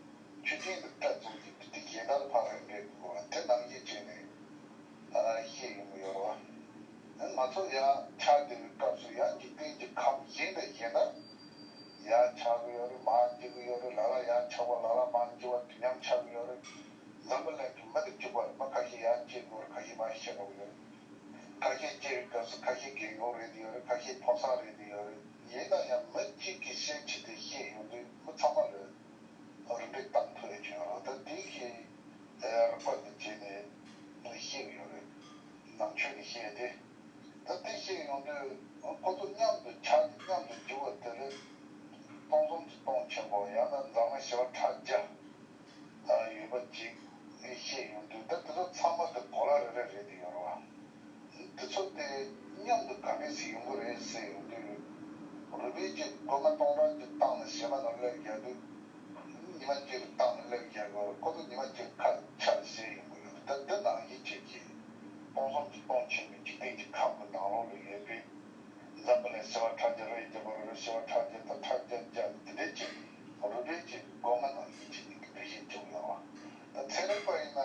ཆོས་ཅན་དུ་སྐྲ་བཙུགས་ཀྱི་དུས་དེ་གཞན་དག་ལ་ཕར་རེག་འགྲེལ་དགོས་པ་དེ་ནང་བཞིན་བྱས་ནས་ཨ་ཤེས་ཡོང་གི་ཡོད་རེད་བ། ང་ཚོ་ཡང་ཕྱག་འདེབས་པའི་སྐབས་སུ་ཡང་འཇིག་རྟེན་གྱི་ཁམས་གཞན་དང་གཞན་དག་ཡར་ཆགས་ཀྱི་ཡོད་རེད། མར་འགྱེལ་གྱི་ཡོད་རེད། ལ་ལ་ཡར་ཆགས་པ་ལ་ལ་མར་འགྱེལ་བ་དུས་མཉམ་ཆགས་ཀྱི་ཡོད་རེད། འཛམ་བུ་གླིང་གི་མི་དང་གཅིག་པ་རེད། མི་ཁ་ཤས་ཡར་སྐྱེ་དགོས་རེད། ཁ་ཤས་མར་ཤི་འགྲོ་གི་ཡོད་རེད། ཁ་ཤས་སྐྱེ་བའི་སྐབས་སུ་ཁ་ཤས་རྒན་གོག་རེད་དེ་ཡོད་རེད། ཁ་ཤས་ཕོ་གསར་རེད་དེ་ཡོད་རེད། ཡིན་ན་ཡང་མི་གཅིག་གི་ཤེས་བྱེད་དེ་ཤེས་ཡོང་དུས་མི་ཚང་མ་ལ་རིམ་པས་བཏང་ཐུབ་ཡོད་ཀྱི་ཡོད་རེད། ད་དེ་ཤེས་རིག་པ་དེ་བྱས་ནས་ཤེས་ཀྱི་ཡོད་རེད། ནང་ཆོས་ནས་ཤེས་ཏེ། ད་དེ་ཤེས་ཡོང་དུས་ཁོ་ཚོ་མཉམ་དུ་ཆགས་ནས་མཉམ་དུ་འགྱུར་བ་དེ་ལས་སྟོང་གསུམ་གྱི་སྟོང་ཆེན་པོ་ཡང་ན་འཛམ་གླིང་བྱེ་བ་ཕྲག་བརྒྱ་ཡོད་པ་ཅིག་ཤེས་ཡོང་དུས། ད་དེ་ཚོ་ཚང་མ་དེ་གོ་ལ་རེ་རེ་རེད་དེ་ཡོད་རེད་བ། དེ་ཚོ་དེ་མཉམ་དུ་ག་འདྲས་སེ་ཡོང་གི་རེད་ཟེར་ཡོང་དུས། རུས་སྦལ་གྱིས་སྒོ་ང་སྟོང་ཕྲག་གཅིག་བཏང་ནས་གཞན་པ་ནང་སླེབས་རྒྱག་དུས། ཉི་མ་གཅིག་བཏང་ནས་སླེབས་རྒྱག་གི་ཡོད་རེད། ཁོ་ཚོ་ཉི་མ་གཅིག་ཁ་ཆར་བཞེས་ཡོང་གི་ཡོད་རེད། ད་འདི་ནང་བཞིན་བྱས་ཀྱི་སྟོང་གསུམ་གྱི་སྟོང་ཆེན་པོའི་འཇིག་རྟེན་གྱི་ཁམས་ཀྱི་ནང་ལོགས་ལ་ཡོད་པའི་འཛམ་བུ་གླིང་བྱེ་བ་ཕྲག་བརྒྱ་རེ་བརྒྱ་པ་རེ་བྱེ་བ་ཕྲག་བརྒྱ་དང་ཕྲག་བརྒྱ་བརྒྱ་དེ་འདྲས་ཀྱི་རུས་སྦལ་གྱི་སྒོ་ང་ནང་བཞིན་བྱས་ནས་ཀྱི་འདུ་ཤེས་བྱུང་ཡོད་རེད་བ། ད་ཚན་རིག་པ་ཡིན་ན།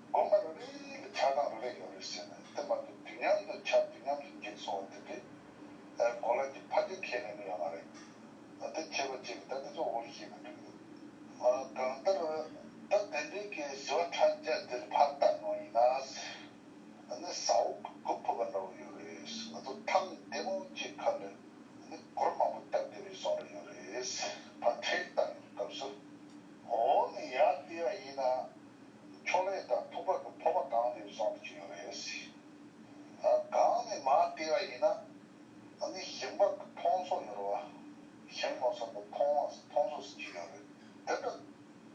སྒོ་ང་རེ་རེ་ལ་ཆགས་སྟངས་རེ་རེ་ཡོད་རེད་ཟེར་ནས། དེ་མ་གཏོགས་དུས་མཉམ་དུ་ཆགས་དུས་མཉམ་དུ་འགྱུར་སོང་བ་དེ་འདྲའི་གོ་ལ་གྱི་ཕ་རྒྱུ་ཁས་ལེན་ནི་ཡོད་མ་རེད། ད་དེ་བྱས་པ་ཅིག་ད་དེ་ཚོ་འོ་རེ་ཤེས་ན་འགྲིག་གི་འདུག་གང་ལྟར་ད་དེ་འདྲའི་གི་བྱེ་བ་ཕྲག་བརྒྱ་དེར་ཕར་བལྟ་མྱོང་ཡིན་ན། ཨ་ནི་ས་འོག་གི་སྒོ་ཕུབ་པ་འདྲ་བོ་ཡོད་རེད། ང་ཚོ་ཐང་བདེ་མོ་གཅིག་ཁ་ལ་ཨ་ནི་གུར་མང་པོ་བཏབ་བསྡད་པའི་བཟོ་འདྲ་ཡོད་རེད། ཕར་འཕྲེད་བཏང་ཡོང་སྐབས་སུ། འོ་ནི་ཡར་བལྟས་པ་ཡིན་ན། ཕྱོགས་ལས་དང་ཐུག་པ་གི་ཕོར་པ་གང་ནས་བཟོ་འདྲ་ཅིག་ཡོད་རེད། ཨ་གང་ནས་མར་བལྟས་པ་ཡིན་ན། ཨ་ནི་ཞིང་པ་གི་མཐོང་སོ་ཡོད་རེད་བ། ཞིང་མོ་སོ་གི་མཐོང་བ་མཐོང་སོ་ཟེར་གྱི་ཡོད་རེད། དེ་འདྲ་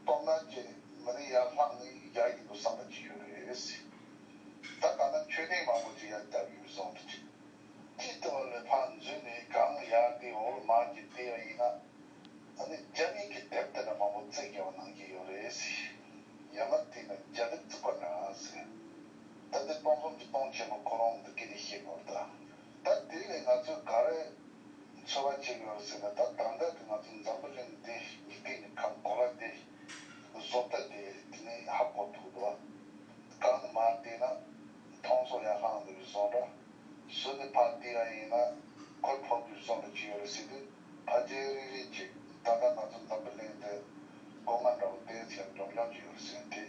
སྟོབས་ན་ཅི་མི་ནི་ཡར་ལྷང་ནས་ཡར་ཡིན་འདུག་བསམ་པ་ཅིག་ཡོད་རེད། ད་གང་ལྟར་མཆོད་རྟེན་མང་པོ་ཅིག་ཡར་བརྒྱབ་ཡོད་བཟོ་འདྲ་ཅིག་དཀྱིལ་དུ་ལ་ཕར་འཛུལ་ནས་གང་ཡར་དེ་འོག་ལ་མར་གྱི་བལྟས་པ་ཡིན་ན། ཨ་ནི་རྒྱ་མིའི་གི་དེབ་དེ་འདྲ་མང་པོ་བརྩེགས་རྒྱག་པ་ནང་བཞིན་ཡོད་རེད་ཟེར། ཡང་ན་དེ་ན་རྒྱ་དེབ་བརྩེགས་པ་འདྲ་ཟེར། ད་ལྟ་སྟོང་གསུམ་གྱི་སྟོང་ཆེན་མོ་ཁོ་རང་འདི་སྐད་ནས་བཤད་དགོས་ད། ད་དེ་ལས་ང་ཚོས་ག་རེ་ཚོད་དཔག་བྱེད་དགོས་ཟེར་ན། ད་ད་ལྟ་གི་ང་ཚོ་འཛམ་བུ་གླིང་འདི་འཇིག་རྟེན་གྱི་ཁམས་གོ་ལ་འདི་བཟོ་ལྟ་དེ་དེ་ནས་ཧ་གོ་ཐུབ་འདུག་བ། གང་ནས་མར་བལྟས་ན་མཐོང་སོ་ཡར་ལྷང་འདུག་པའི་བཟོ་འདྲ། ཟུར་ནས་ཕར་བལྟས་པ་ཡིན་ན་གུར་ཕུབ་པའི་བཟོ་འདྲ་ཅིག་ཡོད་རེད་ཟེར་དུས། ཕལ་ཆེར་རེ་རེ་ཅིག་ད་ལྟ་ང་ཚོ་འཛམ་བུ་གླིང་འདི་སྒོ་ང་འདྲ་བོ་བལྟས་ཚེ་འཇོམས་འཇོམས་ཅིག་ཡོད་རེད་ཟེར་དེ་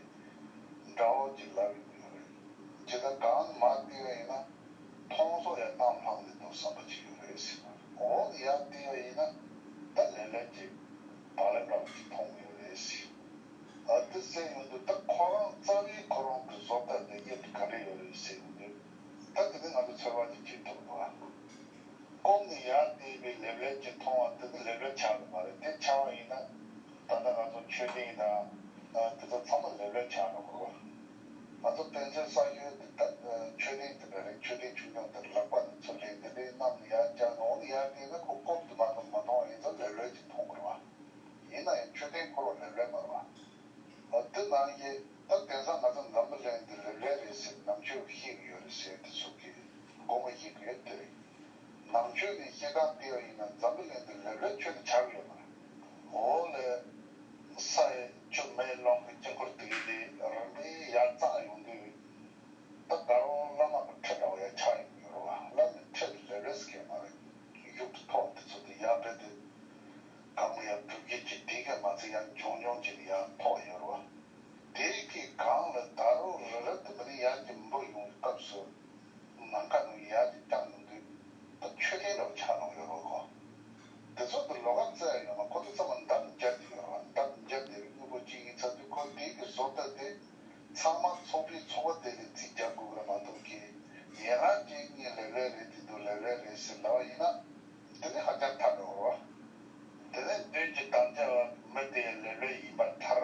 འདྲ་བོ་ཅིག་ལབ་ཡོང་གི་ཡོད་རེད། ཇི་ལྟར་གང་མར་བལྟས་པ་ཡིན་ན་མཐོང་སོ་ཡར་གནམ་ལྷང་ནས་འདུག་བསམ་པ་ཅིག་ཡོད་རེད་ཟེར། འོ་ཡར་བལྟས་པ་ཡིན་ན་ད་ལེབ་ལེབ་ཅིག་བག་ལེབ་འདྲ་བོ་ཅིག་མཐོང་གི་ཡོད་རེད་ཟེར། ཨ་དེ་ཟེར་ཡོང་དུས་ད་ཁོ་རང་རྩ་བའི་ཁོ་རང་གི་བཟོ་ལྟ་དེ་དབྱིབས་དེ་ག་འདྲ་ཡོད་རེད་ཟེར་ཡོང་དུས། ད་དེ་ནི་ང་ཚོ་ཚོད་དཔག་ཅིག་བྱེད་ཐུབ་འདུག་ཨ། ཀོང་ནས་ཡར་བལྟས་པའི་ལེབ་ལེབ་ཅིག་མཐོང་བ་དེ་ནི་ལེབ་ལེབ་ཆགས་ཀྱི་མ་རེད། དེ་ཆགས་པ་ཡིན་ན་ད་ལྟ་ང་ཚོ་མཆོད་རྟེན་དང་ཨ་དེ་ཚོ་ཚང་མ་ལེབ་ལེབ་ཆགས་འགྲོ་གི་རེད། ང་ཚོ་དཔེ་མཚོན་གསར་ཤོས་དེ་ད་མཆོད་རྟེན་དེ་འདྲ་རེད། མཆོད་རྟེན་ཆུང་ཆུང་དེར་ལག་པ་ནས་ཚུར་ལེན་དེ་འདྲའི་གནམ་ནས་ཡར་བཀྱག་ནས་འོང་ནས་ཡར་བལྟས་ན་ཁོ་ཀོང་དེ་མ་གཏོགས་མ་མཐོང་བ་ཡིན་ཙང་ལེབ་ལེབ་ཅིག་མཐོང་གི་རེད་བ། ཡིན་ན་ཡང་མཆོད་རྟེན་ཁོ་རང་ལེབ་ལེབ་མ་རེད་བ། འོ་དེ་ནང་བཞིན་ད་དེང་སང་ང་ཚོ་འཛམ་བུ་གླིང་འདི་ལེབ་ལེབ་རེད་ཟེར་ནང་ཆོས་ཤེས་ཀྱི་ཡོད་རེད་ཟེར་དེ་ཚོ་གིས་དགོངས་པ་བཞེས་ཀྱི་ཡོད་དེ་རེད། ནང་ཆོས་ནས་བཤད་སྟངས་བལྟས་པ་ཡིན་ན་འཛམ་བུ་གླིང་འདི་ལེབ་ལེབ་ཁྱོན་ནས་ཆགས་ཀྱི་ཡོད་མ་རེད། འོ་ལེ། ས་ཡི་ཆུ་མེ་རླུང་གི་དཀྱིལ་འཁོར་དེ་གི་དེ་རིམ་པས་ཡར་བརྐྱངས་ཡོང་དུས། ད་དགའ་རོགས་བླ་མ་གི་ཁྲི་འདྲ་བོ་ཡར་ཆགས་ཡོང་གི་ཡོད་རེད་བ། བླ་མའི་ཁྲི་དེ་ལེབ་ལེབ་ཟེར་གྱི་མ་རེད། གཡུག་ཏུ་ཐོག་དེ་ཚོ་དེ་ཡར་སྦྲེལ་ཏེ། གང་མོ་ཡར་གྲུབ་རྒྱུ་ཅིག་དེ་ག་མ་ཚད་ཡར་འབྱུང་འབྱུང་ཅིག་ལ་ཡར་ཐོག་ཡོད་རེད་བ། དེ་གི་སྒང་ལ་ད་རུང་རི་རབ་དེ་མི་ནི་ཡར་གྱི་འབུར་ཡོང་བའི་སྐབས་སུ། ནམ་མཁའ་ནང་ཡར་གྱི་བརྐྱངས་ཡོང་དུས་ད་མཆོད་རྟེན་འདྲ་བོ་ཆགས་གནང་ཡོད་རེད་གོ། དེ་ཚོ་དེ་ལོགས་ཀ་བཙལ་ཡོང་ན་ཁོ་ཚོ་ཚང་མ་འདབ་བརྒྱབ་བསྡད་ཡོད་རེད་བ། འདབ་བརྒྱབ་བསྡད་པའི་དངོས་པོ་གཅིག་ཡིན་ཚར་དུས་ཁོ་དེ་གི་བཟོ་ལྟ་དེ། ཚང་མ་ཚོགས་པའི་ཚོགས་པ་དེ་ལ་རྩིས་རྒྱག་དགོས་ཀྱི་རེད་མ་གཏོགས་ཀྱི། ཡན་ལག་ཅིག་ངས་ལེབ་ལེབ་རེད་དེ་འདུག་ལེབ་ལེབ་རེད་ཟེར་ལབ་པ་ཡིན་ན། དེ་ནི་ཧ་ཅང་ཐལ་འགྲོ་གི་རེད་བ། དེ་ནས་མདུན་གྱི་དམ་བཅའ་བ་མི་དེ་ལེབ་ལེབ་ཡིན་པ་ཐལ།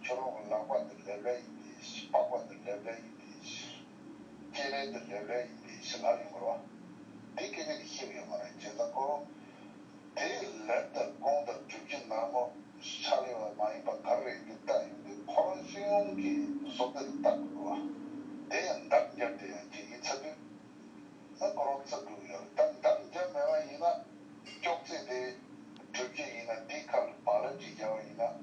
ཁྱོད་རང་གི་ལག་པ་དེ་ལེབ་ལེབ་ཡིན་པས། པགས་པ་དེ་ལེབ་ལེབ་ཡིན་པས། སྤྱན་རས་དེ་ལེབ་ལེབ་ཡིན་པས་ཞེས་ལབ་ཡོང་གི་རེད་བ། དེ་སྐད་ཆ་དེ་ཤེས་ཀྱི་ཡོད་མ་རེད། བྱས་ཙང་ཁོ་རང་དེ་ལེབ་དང་ཀོང་དང་གྲུ་བཞི་ནར་མོ་ཕྱག་ལེན་པ་མ་ཡིན་པ་ག་རེ་ཡིན་དུས་ལྟ་ཡོང་དུས་ཁོ་རང་སྤྱི་ཡོངས་ཀྱི་བཟོ་ལྟ་དེ་ལྟ་དགོས་རེད་བ། དེ་ཡང་འདབ་བརྒྱབ་བསྡད་ཡ་ཅིག་ཡིན་ཚར་དུས། ཁོ་རང་བརྩི་དགོས་ཡོད་རེད། ད་འདབ་འབྱར་མེད་པ་ཡིན་ན་ཅོག་ཙེ་དེ་གྲུབ་ཀྱི་ཡིན་ན། དེའི་ཁ་ལ་བག་ལེབ་ཅིག་བརྒྱབ་པ་ཡིན་ན་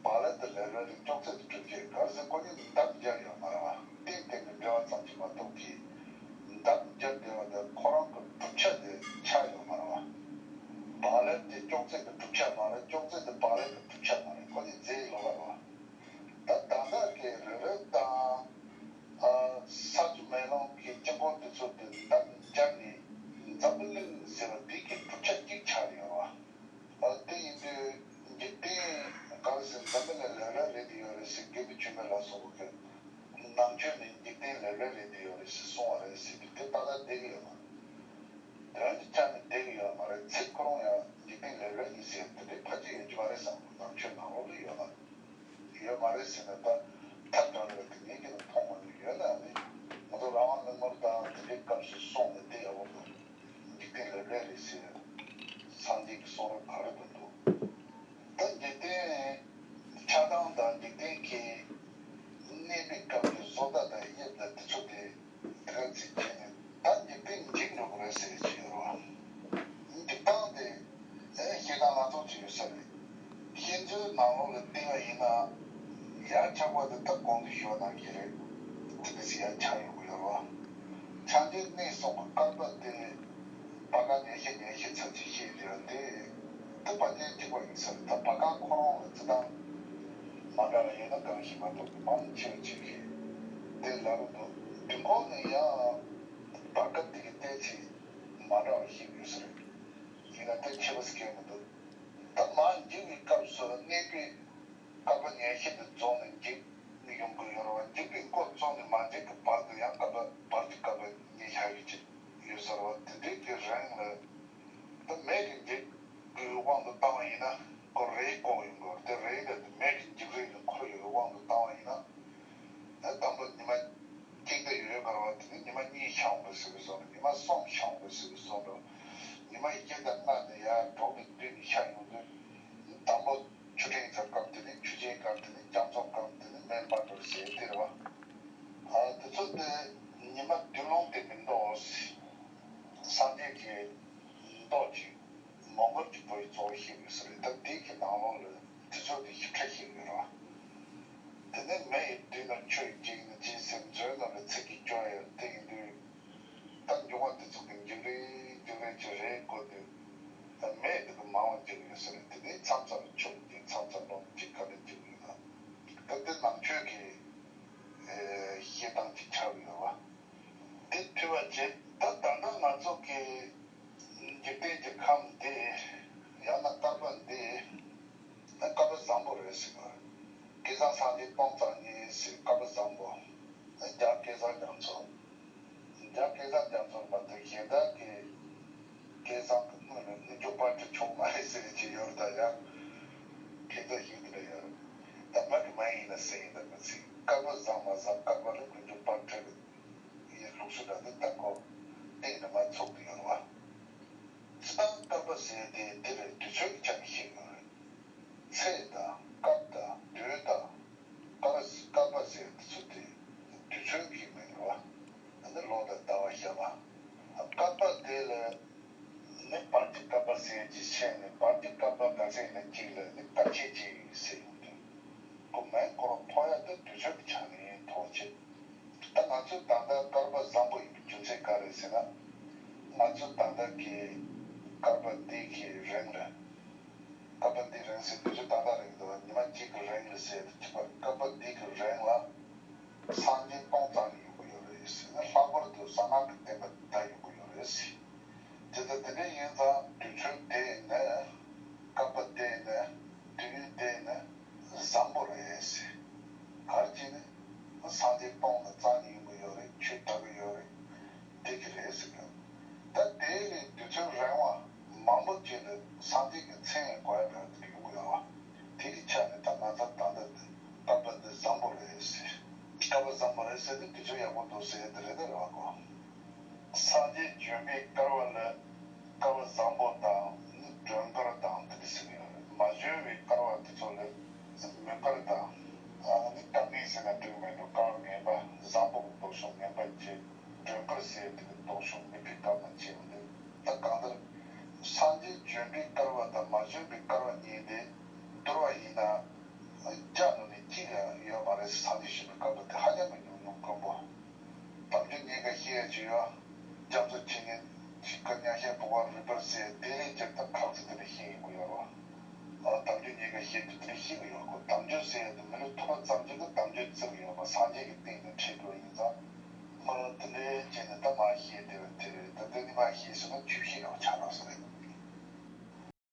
བག་ལེབ་དེ་ལེབ་ལེབ་རེད། ཅོག་ཙེ་དེ་གྲུབ་ཀྱི་རེད། ག་རེ་ཟེར་ཁོ་གཉིས་འདབ་འབྱར་ཡོད་མ་རེད་བ། སྟེང་སྟེང་གི་འབྲེལ་བ་ཙམ་གྱིས་མ་གཏོགས་ཀྱི་འདབ་འབྱར་བསྡད་པ་དེ་ཁོ་རང་གི་གྲུབ་ཆ་དེ་ཆགས་ཡོད་མ་རེད་བ། བག་ལེབ་དེ་ཅོག་ཙེ་གི་གྲུབ་ཆ་མ་རེད། ཅོག་ཙེ་དེ་བག་ལེབ་གི་གྲུབ་ཆ་མ་རེད། ཁོ་གཉིས་རྫས་ལོགས་ཀ་རེད་བ། ད་ད་ལྟ་གི་རི་རབ་དང་ཨ་ས་ཆུ་མེ་རླུང་གི་དཀྱིལ་འཁོར་དེ་ཚོ་དེ་འདབ་འབྱར་ནས་འཛམ་བུ་གླིང་ཟེར་བ་དེ་གི་གྲུབ་ཆ་གཅིག་ཆགས་ཡོད་རེད་བ། ཨ་དེ་ཡིན་དུས་འཇིག་རྟེན་ག་རེ་ཟེར། འཛམ་བུ་གླིང་ལེབ་ལེབ་རེད་དེ་ཡོད་རེད་ཟེར། དགེ་བའི་ཆོས་མེད་ལ་སོགས་པ་གིས་ནང་ཆོས་ནི་འཇིག་རྟེན་ལེབ་ལེབ་རེད་དེ་ཡོད་རེད་ཟེར་གསུངས་པ་རེད་ཟེར་དུས་དེ་ཏག་ཏག་བསྡད་ཀྱི་ཡོད་མ་རེད། དོན་དེ་ཆ་ནས་བསྡད་ཀྱི་ཡོད་མ་རེད། ཚིག་ཁོ་རང་ཡང་འཇིག་རྟེན་ལེབ་ལེབ་ཡིན་ཟེར་དེ་འདྲའི་ཕལ་ཆེར་ཡོད་ཀྱི་མ་རེད་བསམ། ནང་ཆོས་ནང་ལོགས་ལ་ཡོད་མ་རེད། ཡོད་མ་རེད་ཟེར་ནས་ད་ཐབས་བྲལ་བའི་དེ་ངེད་ཀྱིས་མཐོང་མ་མྱོང་། ཡོད་ན་ནི་ང་ཚོ་རང་དབང་གླིང་དམར་དང་དེ་འདྲའི་སྐབས་སུ་སོང་ནས་བསྡད་ཡག་པོ་འདུག་འཇིག་རྟེན་ལེབ་ལེབ་རེད་ཟེར། སངས་རྒྱས་ཀྱི་གསུང་རབ་ག་རེ་དུ་འདུག་ད་འཇིག་རྟེན་ཆགས་སྟངས་དང་འཇིག་རྟེན་གྱི་གནས་པའི་སྐབས་ཀྱི་བཟོ་ལྟ་དང་དབྱིབས་དང་དེ་ཚོ་དེ། དེ་ག་ཚིག་བྱས་ནས་ད་འཇིག་རྟེན་འཇིག་འགྲོ་གི་རེད་ཟེར་གྱི་ཡོད་རེད་བ། འཇིག་སྟངས་དེ་ཨེ་བཤད་སྟངས་སྣ་ཚོགས་ཅིག་ཡོད་ས་རེད། བཤད་ཚུལ་ནང་ལོགས་ལ་བལྟས་པ་ཡིན་ན་ཡར་ཆགས་པ་དེ་ད་གོང་དུ་ཞུས་པ་ནང་བཞིན་རེད། དེ་ག་ཚིག་ཡར་ཆགས་ཡོང་གི་ཡོད་རེད་བ། ཆགས་འཇིག་གནས་གསུམ་གྱི་བསྐལ་པ་དེ་བར་སྐབས་ཉེར་བཞི་ཉེར་བཞི་ཙམ་ཅིག་བཤད་ཡོད་དེ། དེ་བར་ཆད་གཅིག་པ་ཡིན་ས་རེད། ད་བར་སྐབས་ཁོ་རང་ལ་བརྩི་སྟངས་མ་འདྲ་བ་ཡོད་ན་གང་ཞིག་མ་གཏོགས་མང་ཆེ་བ་ཅིག་གིས་དེ་ལབ་ཀྱི་འདུག་དུས་འཁོར་ནི་ཡང་བར་སྐབས་དེ་གི་བསྟན་ཚིགས་མ་འདྲ་བ་ཞིག་ཡོད་ས་རེད། ཡིན་ན་དེ་ཁྱད་པར་ཞིག་མི་འདུག་ད་མར་འཇིག་པའི་སྐབས་སུ་གནས་པའི་བསྐལ་པ་ཉེར་བཞི་དེ་རྫོགས་ནས་འཇིག་ནི་ཡོང་གི་ཡོད་རེད་བ། འཇིག་པའི་འགོ་རྫོགས་ནས་མ་འཇིག་གི་བར་དུ་ཡང་བསྐལ་པ་བར་གྱི་བསྐལ་པ་ཉི་ཤུ་ཡོད་ཅིག་ཡོད་ས་རེད་བ། དེ་འདྲའི་གི་རིང་ལ་ད་མེ་གི་འཇིག་པའི་དབང་དུ་བཏང་བ་ཡིན་ན་ཁོ་རེའི་ལྐོག་ཡོང་གི་ཡོད་རེད། དེ་རེ་འདི་མེ་གི་འཇིག་རེས་ལ་འཁོར་ཡོད་པའི་དབང་དུ་བཏང་བ་ཡིན་ན། ད་དང་པོ་ཉི་མ་གཅིག་ད་ཡོད་ག་རེད་བ། དེ་ནས་ཉི་མ་གཉིས་ཤར་འོང་བ་ཟེར་བའི་བཟོ་འདྲ། ཉི་མ་གསུམ་ཤར་འོང་བ་ཟེར་བའི་བཟོ་འདྲ། ཉི་མ་བཞི་དང་ལྔ་ནས་ཡར་འགྲོ་གི་བདུན་ནས་ཤར་ཡོང་དུས། དང་པོ་ཆུ་ཕྲན་ཚ་སྐབས། དེ་ནས་ཆུ་ཆེན་སྐབས། དེ་ནས་རྒྱ་མཚོ་སྐབས། དེ་ནས་མེ་འབར་འགྲོ་ཟེར་དེ་རེད་བ། ཨ་དེ་ཚོ་དེ་ཉི་མ་བདུན་ལོང་དེ་མི་འདུག་སངས་རྒྱས་ཀྱི་མདོ་གཅིག་མོའུ་འགལ་གྱི་བུ་ཡི་གཙོ་བོ་ཞིག་ཡོད་ས་རེད། ད་དེ་གི་ནང་ལོགས་ལ་དེ་ཚོ་དེ་ཞིབ་ཕྲ་ཞིག་ཡོད་རེད་བ། དེ་ནས་མེ་ཡི་མདུན་ན་ཆུ་ཡི་དཀྱིལ་ན་ཅི་ཟེར། མཛོད་རྣམས་ལ་ཚིག་གི་སྐྱོན་ཡོད། དེ་ཡིན་དུས་ད་འབྱུང་བ་དེ་ཚོ་གི་འཇིག་རེས་འཇིག་རེས་ཀྱི་རེས་བསྐོར་དུས། ད་མེ་དེ་གི་མང་བ་འཇིག་ཡོད་ས་རེད། དེ་ནས་མཚམས་མཚམས་ལ་ཆུ་འཇིག་མཚམས་མཚམས་རླུང་འཇིག་ག་ལ་འཇིག་ཡོད་ན། ད་དེ་ནང་ཆོས་ཀྱི་ཨེ་བཤད་སྟངས་ཅིག་ཆགས་ཡོད་བ། དེ་ཕུལ་བ་བྱས། ད་ད་ལྟ་ང་ཚོ་གི་འཇིག་རྟེན་གྱི་ཁམས་འདི་ཡང་ན་བསྐལ་པ་འདི་ནི་བསྐལ་པ་བཟང་པོ་རེད་ཟེར་བ། བསྐལ་བཟང་སངས་རྒྱས་སྟོང་རྩ་གཉིས་ཟེར། བསྐལ་པ་བཟང་པོ། རྒྱ་བསྐལ་བཟང་རྒྱ་མཚོ། རྒྱ་བསྐལ་བཟང་རྒྱ་མཚོ་མ་གཏོགས་གཞན་དག་གི་བསྐལ་བཟང་གི་སྔོན་ལ་སྔོན་འཇུག་པར་ཁྲིད་ཆོག་མ་རེད་ཟེར་གྱི་ཡོད་རེད། ད་ཡང་ཁྱེད་ཚོ་ཞིག་དེ་འདྲ་ཡོད་རེད། ད་མ་གི་མ་ཡིན་ན་སེ་ཡིན་ད་མི་སྲིད། བསྐལ་པ་བཟང་མ་བཟང་བསྐལ་པ་ལ་སྔོན་འཇུག་པར་ཁྲིད་ཡི་ལུགས་སྲོལ་འདྲ་འདི་ད་ཁོ་གཏན་ནས་མ་ཚུགས་ཀྱི་ཡོད་རེད་བ། སྤྱིར་བཏང་བསྐལ་པ་ཟེར་དེ་འདི་རེད། དུས་ཚོད་ཀྱི་ཆ་ནས་བཤད་ཀྱི་ཡོད་རེད། ཚེས་དང་སྐབས་དང་དུས་དང་། བསྐལ་བསྐལ་པ་ཟེར་དེ་ཚོ་དེ་དུས་ཚོད་ཀྱི་མིང་རེད་བ། ཨ་ནི་ལོ་དང་ཟླ་བ་ཞག་པ། བསྐལ་པ་དེ་ལ་ནི་བར་གྱི་བསྐལ་པ་ཟེར་གྱི་བཤད་ནས། བར་གྱི་བསྐལ་པ་ག་ཚད་ནས་གཅིག་ལ་ནི་བར་ཆད་ཅིག་ཟེར་ཡོང་དུས། ཁོ་མིང་ཁོ་རང་ཐོགས་ཡ་དེ་དུས་ཚོད་ཀྱི་ཆ་ནས་ཐོགས་བྱེད། ད་ང་ཚོས་ད་ལྟ་བསྐལ་པ་བཟང་པོ་ཡིན་པའི་རྒྱུ་མཚན་ག་རེ་ཟེར་ན། ང་ཚོས་ད་ལྟ་གི་བསྐལ་པ་འདི་གི་རིང་ལ། བསྐལ་པ་འདིའི་རིང་ཟེར་དུས་ཚོད་ཏག་ཏག་རེད་འདུག་ཉི་མ་གཅིག་གི་རིང་ལ་ཟེར་དུས་ཚོད་པ། བསྐལ་པ་འདི་གི་རིང་ལ་སངས་རྒྱས་སྟོང་རྩ་གཉིས་ཡོང་གི་ཡོད་རེད་ཟེར་ན། ལྷག་པར་དུ་གསང་སྔགས་ཀྱི་བསྟན་པ་དར་ཡོང་གི་ཡོད་རེད་ཟེར། དེ་ལྟར་དེ་འདྲ་ཡིན་ཙང་དུས་ཚོད་དེ་ནི། བསྐལ་པ་དེ་ནི། དུས་ཡུན་དེ་ནི་བཟང་པོ་རེད་ཟེར། ག་རེ་བྱས་ནས་སངས་རྒྱས་སྟོང་ནི་རྩ་གཉིས་ཡོང་གི་ཡོད་རེད། ཆོས་དར་གྱི་ཡོད་རེད། འགྲིག་གི་རེད་ཟེར་གི། ད་དེ་ལས་དུས་ཚོད་རིང་བ་མང་པོ་ཅིག་ལ་སངས་རྒྱས་ཀྱི་མཚན་གོ་ཡ་འདྲ་ཡོང་གི་ཡོད་བ། དེ་གི་ཆ་ནས་ད་ང་ཚོ་ད་ལྟ་འདི་བསྐལ་པ་འདི་བཟང་པོ་རེད་ཟེར། བསྐལ་པ་བཟང་པོ་རེད་ཟེར་ཏེ་དུས་ཚོད་ཡག་པོ་འདུག་ཟེར་ཡ་དེ་རེད། དེ་རེད་བ་གོ། སངས་རྒྱས་བྱོན་པའི་བསྐལ་བ་ལ་བསྐལ་པ་བཟང་པོ་དང་ནི་སྒྲོན་དཀར་དང་དེ་འདྲ་ཟེར་གི་ཡོད་རེད། མ་བྱོན་པའི་བསྐལ་བ་དེ་ཚོ་ལ་མུ་དཀར་དང་། ཨ་ནི་དཀར་ངད་ཟེར་ན་འགྲིག་མེད་འགྲོ། དཀར་ངན་པ་བཟང་པོ་གི་སྟོབས་སུ་ངན་པ་བཅས་སྒྲོན་དཀར་ཟེར་དེ་གི་ ལྡོག་ཕྱོགས་མེད་པའི་སྐབས་དང་བཅས་པ་འདི། ད་གང་ལྟར་སངས་རྒྱས་བྱོན་པའི་སྐལ་བ་དང་མ་བྱོན་པའི་སྐལ་བ་གཉིས་དེ་བསྡུར་བ་ཡིན་ན། རྒྱ་ནང་ནས་གཅིག་ཡང་ཡོད་མ་རེད། སངས་རྒྱས་བྱོན་པའི་སྐལ་བ་དེ་ཧ་ཅང་གི་ཉུང་ཉུང་དཀོན་པོ། དམ་རྒྱུན་གཉིས་ཀ་ཤེས་ཡ་ཅིག་ཡོད། རྒྱ་མཚོ་ཆེ་ངེས་ཅིག་ག་ཉག་ཤས་བུ་ག་རུས་པར་ཟེར་དེ་རིང་ཅིག་ད་ཁག་ཅིག་དེ་ལས་ཤེས་ཡོང་གི་ཡོད་རོ། ཨ་དམ་རྒྱུན་གཉིས་ཀ་ཤེས་དུས་དེ་ལས་ཤེས་གི་ཡོད་གོ། དམ་རྒྱུན་ཟེར་ཡ་དེ་མི་ལུས་ཐོབ་པ་ཙམ་གྱིས་ཀྱི་དམ་རྒྱུན་བརྩི་གི་ཡོད་མ། སངས་རྒྱས་ཀྱི་སྟེང་ནས་ཁྲིད་དགོས་ཡིན་ཙང་། ཨ་དེ་འདྲའི་བྱས་ནས་ད་མ་ཤེས་དེ་བས་དེ་རེད། ད་དེ་ནི་མ་ཤེས་སོང་ན་ཆོས་ཤེས་ཡོང་ཆགས་ལ་སོང་རེད།